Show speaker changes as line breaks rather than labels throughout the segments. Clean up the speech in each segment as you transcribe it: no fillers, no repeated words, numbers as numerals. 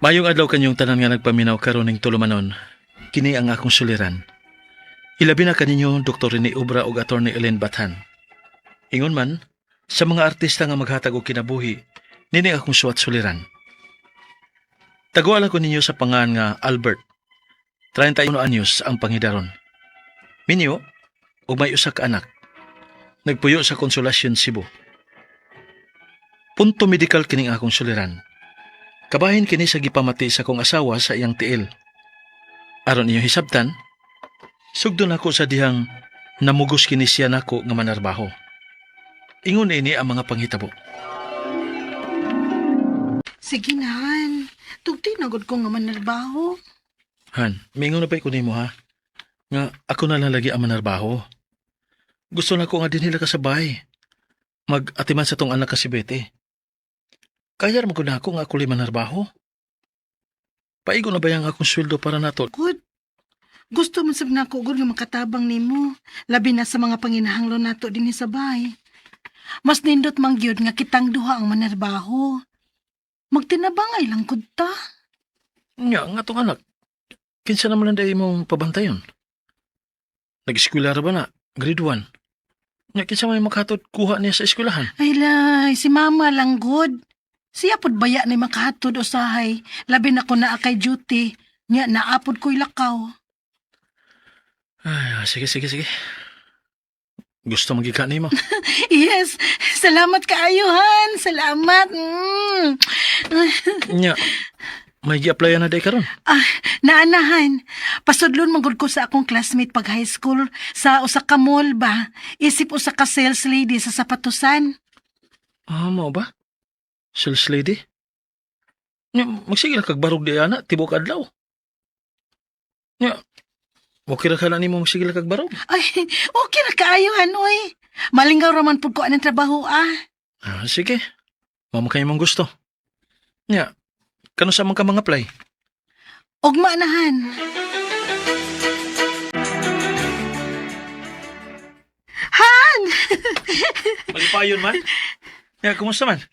Mayong adlaw kanyong tanan nga nagpaminaw karon ning tulumanon. Kini ang akong suliran. Ilabi na kaninyo Dr. Rene Obra ug Attorney Ellen Bathan. Ingon man, sa mga artista nga maghatag og kinabuhi, nini akong suwat suliran. Taguan ko ninyo sa pangan nga Albert. 31 anyos ang pangidaron. Minyo, ug may usa ka anak. Nagpuyo sa Konsolasyon, Cebu. Punto medikal kining akong suliran. Kabahin kini sa gipamati sa kong asawa sa iyang tiil. Aron inyong hisabtan, sugdon ako sa dihang namugos kini siya nako nga manarbaho. Ingon ini ang mga panghitabo.
Sige na, Han. Tugti na gud ko nga manarbaho.
Han, mingon na pa ko nimo ha. Nga ako na lang lagi ang manarbaho. Gusto na ko nga din nila kasabay. Mag-atiman sa tong anak ka si Betty. Kaya ra man gud na ako nga ako lay manarbaho. Paigo na ba yang akong sweldo para nato?
Good. Gusto man sab nako gud nga makatabang nimo, labi na sa mga panginahanglan nato dinhi sa bahay. Mas nindot man gyud nga kitang duha ang manarbaho. Magtinabangay lang gud ta.
Nga, nga tong anak. Kinsa naman lang dahil mong pabantayon? Nag-eskwela ra ba na? Grade 1. Nga, kinsa may makahatod kuha niya sa eskwelahan?
Ay lay, si mama lang gud. Siya pud baya ni makahatod usahay, labi na ko naa kay duty. Nya naapod ko'y lakaw.
Ay, sige, sige, sige. Gusto magika nimo.
Yes, salamat kaayo Han. Salamat.
Nya, may gi-applyan na day karon.
Ah, naanahan. Pasudlon man gud ko sa akong classmate pag high school sa usa ka mall ba. Isip usa ka sales lady sa sapatusan.
Ah, mao ba? Sales lady? Nya, magsige lang kag barog di ana, tibok adlaw. Nya, okay ra ka na nimo magsige lang kag barog.
Ay, okay ra kaayo Han oy. Malingaw ra man pud ko anang trabaho ah.
Ah, sige. Mao man kayo mong gusto. Nya, kano sa man ka mga apply?
Ugma na Han. Han!
Malipayon man. Ya, kumusta man?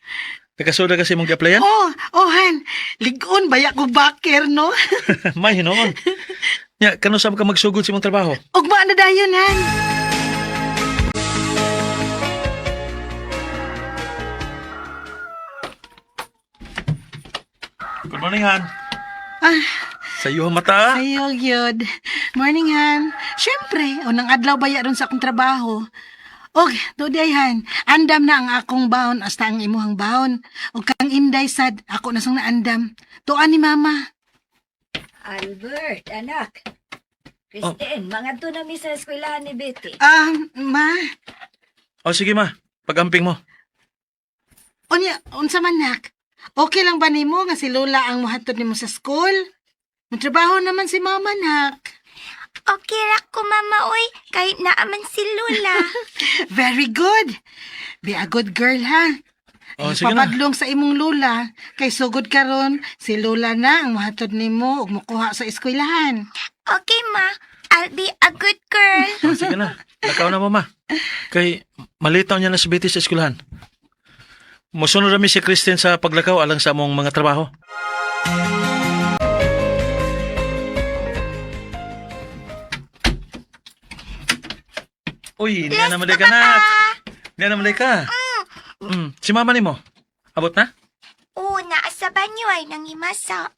Nakasoda kasi mong gi-applyan?
Oh, oh Han. Ligon baya ko baker no.
May hinoon. Ya, kano sa man ka magsugod sa imong trabaho?
Ugma na dayon Han.
Good morning, Han.
Ah,
Sa iyo ang mata.
Ayo, gyud. Morning, Han. Siyempre, unang adlaw baya ron sa akong trabaho. Og, do di ay, Han. Andam na ang akong baon hasta ang imuhang baon. Og kang Inday sad, ako na sang naandam. Tuan ni Mama.
Albert, anak. Christine, mga na mi sa eskwelahan ni Betty.
Ah, ma.
O sige ma, pag-amping mo.
Unya, unsa man nak? Okay lang ba nimo nga si Lola ang mohatod nimo sa school? Matrabaho naman si Mama, nak.
Okay ra ko, mama, oy. Kahit naaman si Lola.
Very good. Be a good girl, ha?
O sige na.
Papadlong sa imong lola, kay sugod karon si lola na ang mohatod nimo ug mokuha sa eskwelahan.
Okay, ma. I'll be a good girl.
O sige na. Lakaw na mama. Kay malitaw niya na si Betty sa eskwelahan. Mosunod rami si Christine sa paglakaw alang sa among mga trabaho. Uy, niya naman ka na. Niya naman ka. Si mama nimo. Abot na?
Oo, naa sa banyo ay nangimasa.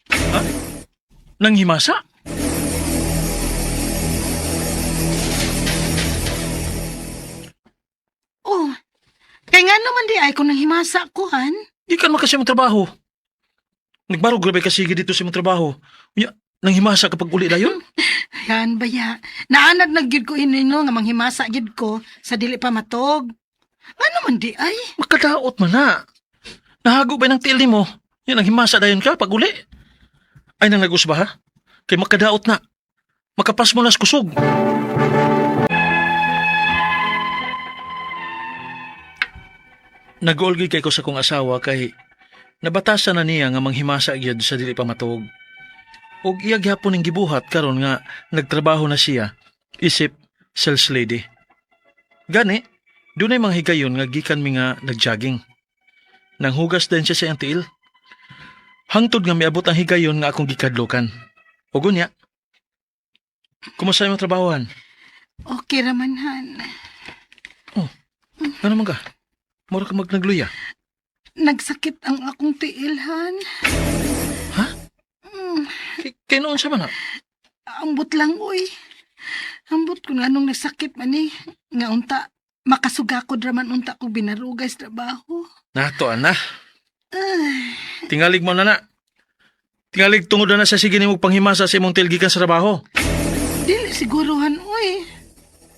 Nang himasa?
Oh, kay nga naman di ay kung nanghimasa ko, han.
Di ka naman kasi mong trabaho. Nagbarog grabe kasi dito sa mong trabaho. Unya, nang himasa kapag uli dayon.
Yan baya. Naanad na gyud ko inino nga manghimasa gyud ko sa dili pa matog. Ano man di ay?
Makadaot man na. Nahago ba ng tiil mo? Yan ang himasa dayon ka pag uli. Ay nang nagus ba ha? Kay makadaot na. Makapas mo nas kusog. Nag-uulgi kay ko sa kong asawa kay nabatasan na niya nga manghimasa gyud sa dili pa matuog. Og iya gyapon ning gibuhat karon nga nagtrabaho na siya isip sales lady. Gani, dunay mga higayon nga gikan mi nga nagjogging. Nanghugas din siya sa iyang tiil. Hangtod nga miabot ang higayon nga akong gikadlukan. Ug unya, kumusta imong trabahoan?
Okay raman, Han.
Ano man ka? Mura ka magnagluya.
Nagsakit ang akong tiil, Han.
Ha?
Mm,
Kay noon siya man ha?
ambot lang, uy. Ambot kung anong nagsakit man eh. Nga unta, makasuga ko draman unta ko binarugay sa trabaho.
Nato, ana.
Ay,
Tingalig mo na na. Tingalig tungod na na sa sige nimo panghimasa sa imong tiil gikan sa trabaho.
dili siguro, Han, uy.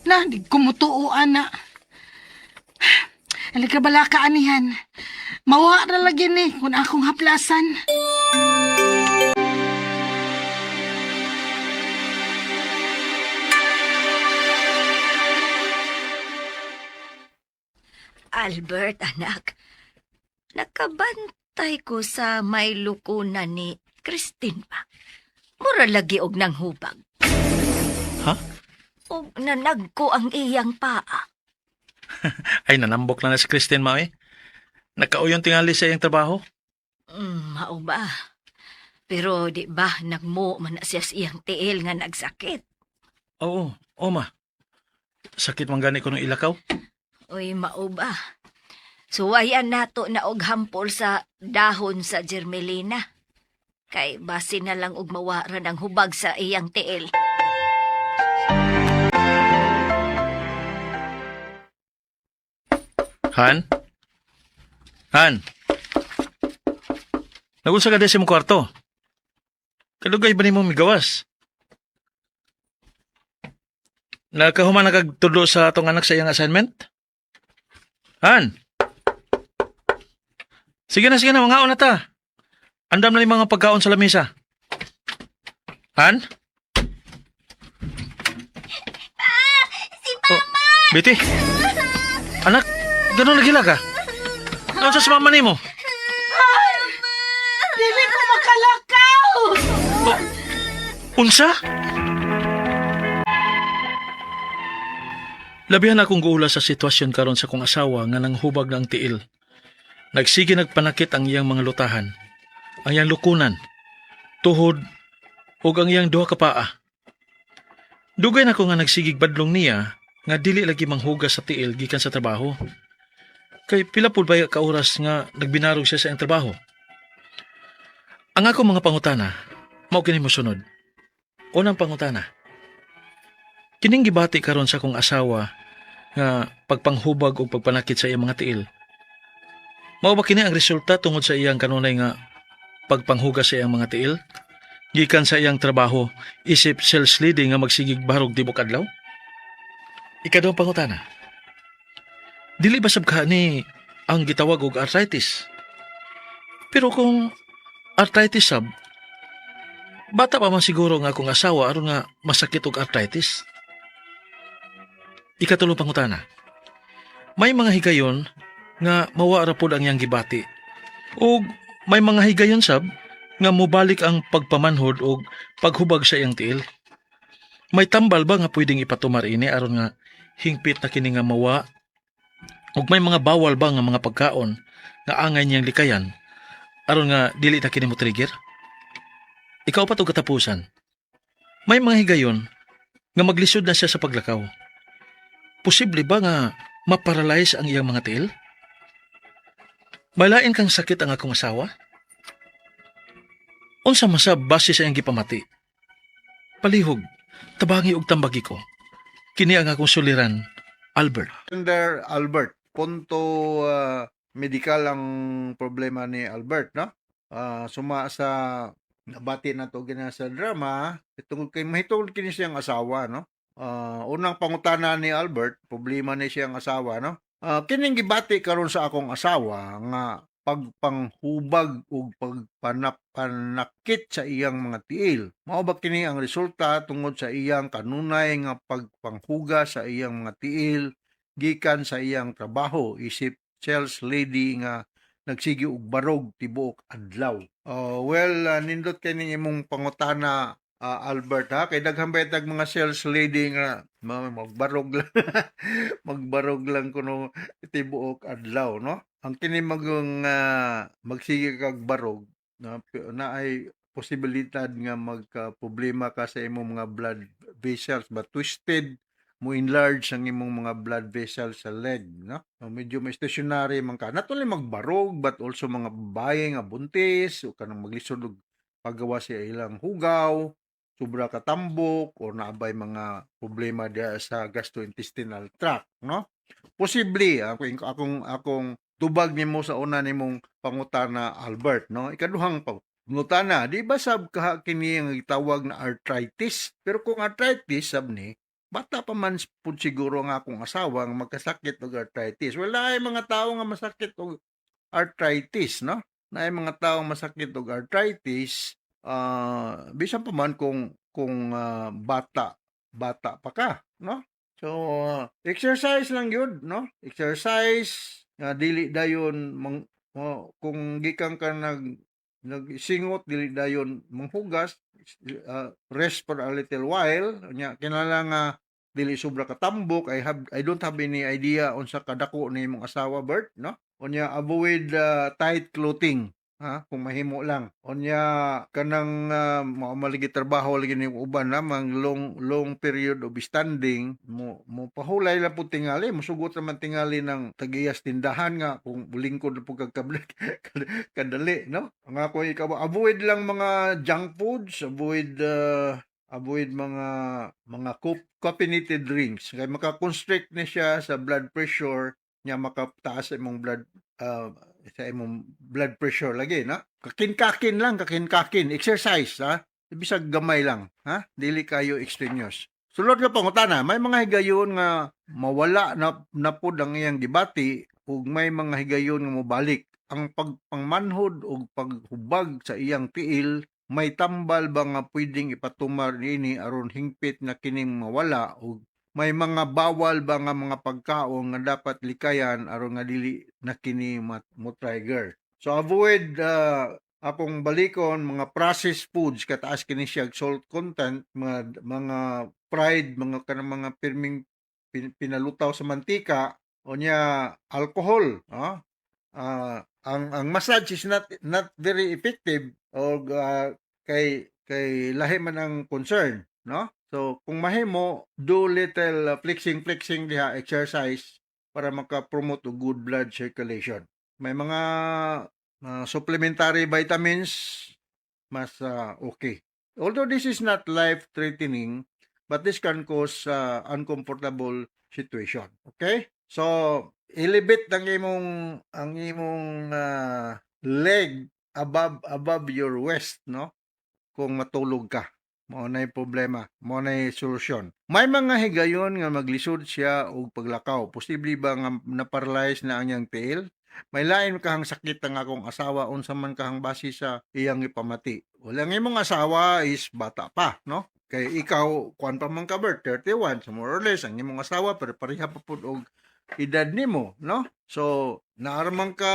Na, di ko mutuo, ana. Halika bala ka, anihan. Mawa ra lagi ni kung akong haplasan.
Albert, anak. Nakabantay ko sa may lukunan ni Christine pa. Mura lagi og nang hubag.
Ha?
Og nanagko ang iyang paa.
Ay, nanambok na na si Christine, mami. Nakauyon tingali sa iyang trabaho.
Mao ba? Pero di ba nagmo man na siya sa iyang tiil nga nagsakit?
Oo, oo ma. Sakit man gani ko nung ilakaw.
Uy, mao ba? Suwayan nato na og hampol sa dahon sa Jermelina. Kay base na lang og mawaran ang hubag sa iyang tiil.
Han? Han? Nagunsa ka sa imong kwarto? Kadugay ba nimo migawas? Nakahuman na kag tudlo sa atong anak sa iyang assignment? Han? Sige na, mga na ta. Andam na yung mga pagkaon sa lamesa. Han?
Si Mama!
Oh, Betty? Anak, ganun nagila ka? Ano sa mama nimo?
Dili ko makalakaw!
Unsa? Labihan akong guula sa sitwasyon karon sa kong asawa nga nanghubag na ang tiil. Nagsige nagpanakit ang iyang mga lutahan, ang iyang lukunan, tuhod, ug ang iyang duha ka paa. Dugay na ko nga nagsigig badlong niya nga dili lagi manghugas sa tiil gikan sa trabaho. Kay pila pud ba ka oras nga nagbinarog siya sa iyang trabaho. Ang ako mga pangutana, mao kini mosunod. Unang pangutana. Kining gibati karon sa akong asawa nga pagpanghubag o pagpanakit sa iyang mga tiil. Mao ba kini ang resulta tungod sa iyang kanunay nga pagpanghugas sa iyang mga tiil? Gikan sa iyang trabaho, isip sales leading nga magsigig barog tibok adlaw? Ikaduhang pangutana. Dili ba sab ka ni ang gitawag og arthritis? Pero kung arthritis sab, bata pa man siguro nga akong asawa aron nga masakit og arthritis. Ikatulong pangutana. May mga higayon nga mawa ra pod ang iyang gibati. Ug may mga higayon sab nga mobalik ang pagpamanhod og paghubag sa iyang tiil. May tambal ba nga pwedeng ipatumar ini aron nga hingpit na kini nga mawa? Ug may mga bawal ba nga mga pagkaon nga angay niyang likayan aron nga dili ta kini mo trigger? Ikaw pa to katapusan. May mga higayon nga maglisod na siya sa paglakaw. Posible ba nga maparalyze ang iyang mga tiil? Malain kang sakit ang akong asawa? Unsa man sa base sa iyang gipamati? Palihog, tabangi og tambagi ko. Kini ang akong suliran, Albert.
Under Albert, punto medical ang problema ni Albert, no? Suma sa nabati na to gina sa drama, tungkol kay mahitungod kini siyang asawa, no? Unang pangutana ni Albert, problema ni siyang asawa, no? Kining gibati karon sa akong asawa nga pagpanghubag ug pagpanakit sa iyang mga tiil. Mao ba kini ang resulta tungod sa iyang kanunay nga pagpanghugas sa iyang mga tiil gikan sa iyang trabaho isip sales lady nga nagsige og barog tibuok adlaw. Oh, well, nindot kay ning imong pangutana, Albert, ha, kay daghan ba tag mga sales lady nga magbarog lang magbarog lang kuno tibuok adlaw, no? Ang kini magong magsige kag barog Na ay posibilidad nga magka problema ka sa imong mga blood vessels ba, twisted, mo enlarge ang imong mga blood vessels sa leg, no? So, medyo may stationary man ka, not only magbarog but also mga babae nga buntis o kanang maglisod og paggawa sa ilang hugaw, sobra katambok or naabay mga problema diha sa gastrointestinal tract, no? Posible ako akong akong tubag nimo sa una nimong pangutana, Albert, no? Ikaduhang pangutana, di ba sab kaha kini ang gitawag na arthritis? Pero kung arthritis sab ni, bata pa man pud siguro ang akong asawa nga magkasakit og arthritis. Wala ay mga tao nga masakit og arthritis, no? Naay mga tao masakit og arthritis, bisan pa man kung bata bata pa ka, no? So, exercise lang yun, no? Exercise nga dili dayon mang, oh, kung gikan ka nagsingot, dili dayon manghugas, rest for a little while nya, kinahanglan nga dili sobra katambok. I don't have any idea unsa kadako ni imong asawa, Bert, no? Unya avoid tight clothing ha, kung mahimo lang. Unya kanang mao maligi trabaho lagi ni uban na mang long long period of standing, mo pahulay lang pud tingali, musugot naman tingali ng tagiyas tindahan nga kung lingkod na pud kag kadali, no? Ang ako ikaw, avoid lang mga junk foods, avoid mga caffeinated drinks kay maka-constrict ni siya sa blood pressure nya, makataas sa imong blood pressure lagi, no? Kakin-kakin lang, kakin-kakin, exercise ha, bisag gamay lang ha, dili kayo extraneous. Sulod nga pangutana, may mga higayon nga mawala na na pud ang iyang gibati ug may mga higayon nga mobalik ang pagpangmanhod ug paghubag sa iyang tiil. May tambal ba nga pwedeng ipatumar niini aron hingpit na kining mawala, ug may mga bawal ba nga mga pagkaon nga dapat likayan aron nga dili na kini mo trigger? So avoid, akong balikon, mga processed foods, kataas kini siya og salt content, mga fried, mga kanang mga pirming pinalutaw sa mantika. Unya alcohol, no? Ang massage is not not very effective og kay lahi man ang concern, no? So kung mahimo, do little flexing flexing diha, exercise para maka-promote og good blood circulation. May mga supplementary vitamins, mas okay. Although this is not life threatening, but this can cause uncomfortable situation. Okay? So elevate ang imong leg above above your waist, no? Kung matulog ka. Mao na problema, mao na solusyon. May mga higayon nga maglisod siya og paglakaw. Posible ba nga na-paralyze na ang iyang tiil? May lain kahang sakit ang akong asawa, unsa man kahang base sa iyang ipamati? Wala, ang imong asawa is bata pa, no? Kay ikaw, kuan pa man ka, Bert, 31, so more or less, ang imong asawa, pero pareha pa pud og edad nimo, no? So, naarman ka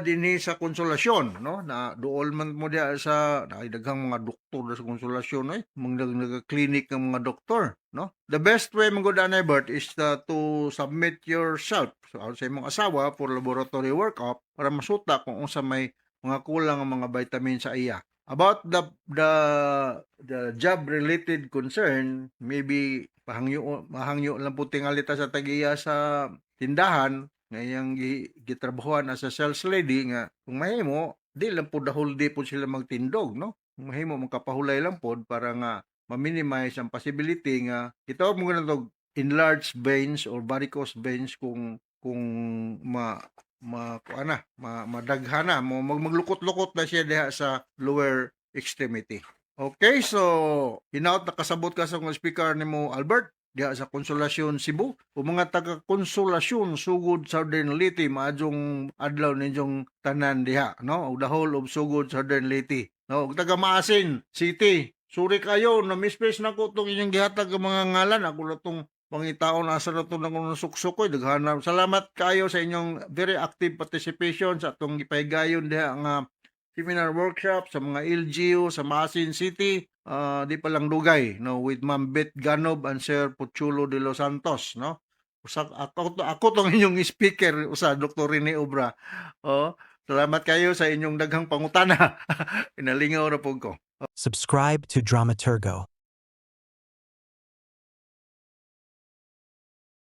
dinhi sa Konsolasyon, no? Na duol man mo diha sa naay daghang mga doktor sa Konsolasyon oy, mga nag-clinic ng mga doktor, no? The best way man gud anay, Bert, is to submit yourself so, sa imong asawa for laboratory workup para masuta kung unsa may mga kulang ang mga vitamin sa iya. About the job related concern, maybe pahangyo mahangyo lang po tingali ta sa tagiya sa tindahan nga iyang gitrabahuan as a sales lady nga kung mahimo di lang po the whole day po sila magtindog, no? Kung mahimo magkapahulay lang pod para nga ma-minimize ang possibility nga gitawag mo ganito enlarged veins or varicose veins kung ma ma kuan na ma, madaghan na mo maglukot-lukot na siya diha sa lower extremity. Okay, so hinaot nakasabot ka sa akong speaker nimo, Albert, diha sa Konsolasyon, Cebu. O mga taga Konsolasyon, Sugod, Southern Leyte, maadjong adlaw ninyong tanan diha, no? Og the whole of Sugod, Southern Leyte. No, og taga Maasin City. Sorry kayo, na misplace na ko tong inyong gihatag nga mga ngalan. Ako na tong pangitaon asa na to nang suksok ko. Daghan. Salamat kayo sa inyong very active participation sa atong gipahigayon diha nga seminar workshop sa mga LGU sa Maasin City, di pa lang dugay, no, with Ma'am Beth Ganob and Sir Pochulo de los Santos, no? Usa ako tong inyong speaker usa, Dr. Rene Obra, oh. Salamat kayo sa inyong daghang pangutana. Inalingaw ra pud ko.
Subscribe to Dramaturgo.